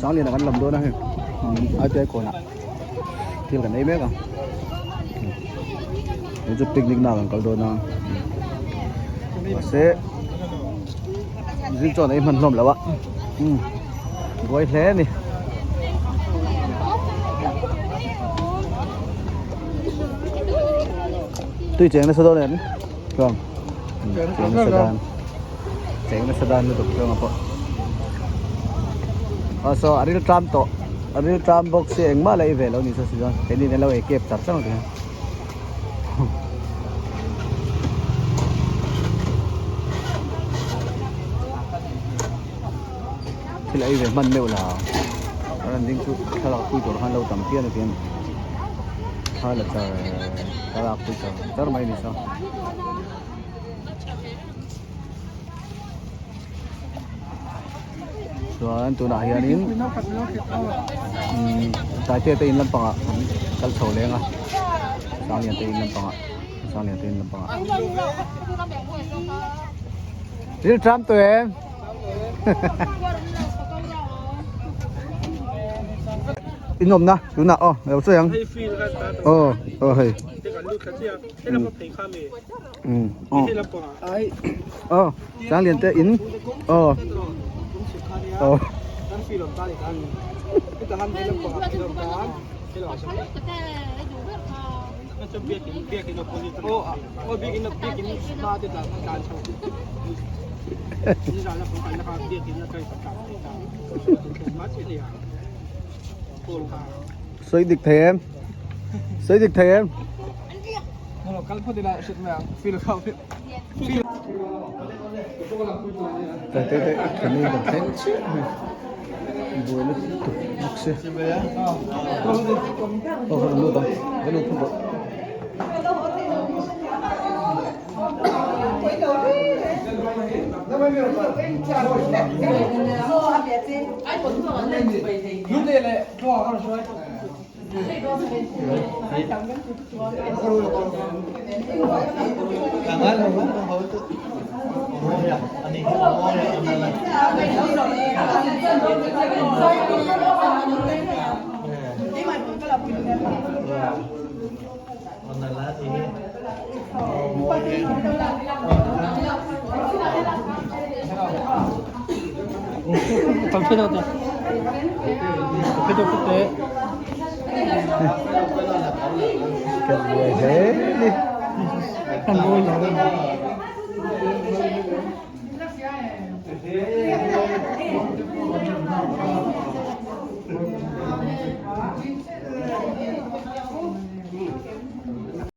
Sangliana kan lam dawn a hei ITI kawnah thil kan ei mek a hei chu picnic na kan kal dawn a mahse zing chuan ei hman hlawm lo a buai hle a ni. Tui cheng nasa dawn em chuan cheng nasa dan cheng nasa dan lutuk chuan a pawh a saw a ril tram tawh a ril tram bawk si engmah la ei ve lo ni saw si chuan keini in an lo ei kep char char ang ti hian. Thil ei ve hman meuh la a rawn ding chu thlalak pui tur khan lo tam phian a tiang thla la char thlalak pui char char mai a ni saw. Chuan tunah hianin umm Taite te in lampangah an kal chho leng a Sanglian te in lampangah Sanglian te in lampangah Ril tram tawh em? In awmna tunah aw lo sawi ang aw aw hei aw aw Sanglian te in aw aw Sawi dik thei em? Sawi dik thei em? Te te te thani kan thleng chiah mai buai lutuk bawk si aw ka lut ang ka lut phawt Kan buai hle ni.